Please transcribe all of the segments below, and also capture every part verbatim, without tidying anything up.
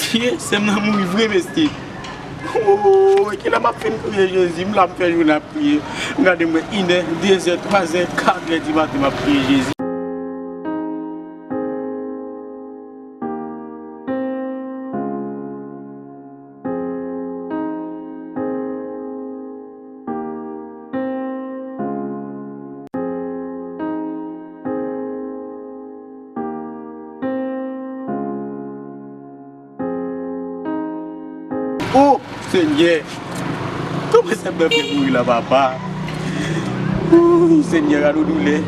Mesye, sè m nan mouri vre, mesye. Ooh, kilè m ap fin kriye, Jezi? M la, m fè jounen ap kriye. M gade, m wè inè, dezè, twazè, katrè dimaten, m ap kriye, Jezi. O Senyè! Kòman sè m nan vle mouri la, papa? Ooh, Senyè, gade yon doulè.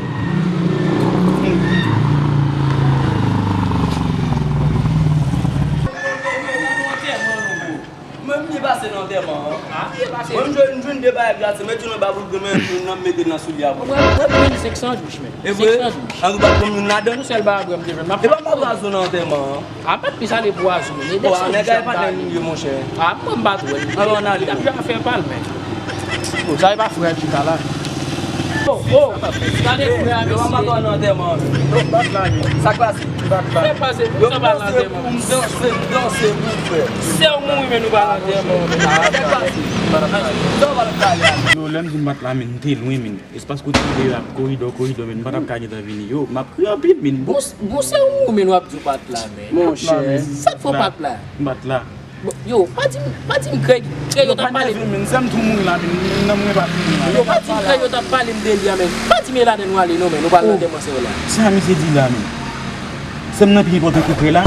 Mwen byen pase nan antèman an. Mwen m jwenn, m jwenn de bagay gratis, met youn anba bout grenn men, youn nan m mete l nan soulye a pou mwen. Mwen, mwen, mwen, senk san douch, men. E vre? Senk san douch. An nou bat konn youn ladan? Yon sèl bagay m te jwenn. M ap fè pwason nan antèman an. A, m pa t plis ale pwason, men. Bon, nèg la e patnè m ye, monchè. A, m pa t wè l. Alò, ann ale. Li t ap jwe afè pa l, men. Bon, sa e pa frè chita la. Oh, oh, gade frè a, mesye. Yo pa nan antèman an. Yo bat la, men. Sa k pase? Yo pase pou sa pa nan antèman. M danse, m danse pou frè. Sè w mouri, men nou pa nan antèman an. Sa k pase? Sa w pa nan pale a? Yo, lè m di m bat la, men, m te lwen, men. Espas kote m te ye a, koridò, koridò, men, m pa t ap ka gentan vini. Yo, m ap kriye anpil, men. Bon, bon, sè w mouri, men, w ap di w bat la, men. Monchè. Sa k fè w bat la? M bat la. Bon, yo, pa di m, pa di m Greg, Greg yo t ap pale. Yo, pa nève m, men. Sè m tou mouri la, men. Nan mwen pa fini la. Yo, pa di m Greg yo t ap pale m de li a, men. Pa di m e ladan nou ale non, men. Nou pral nan antèman sè w la. Sa misye di la, men. Sè m nan pi enpòtan ke frè la.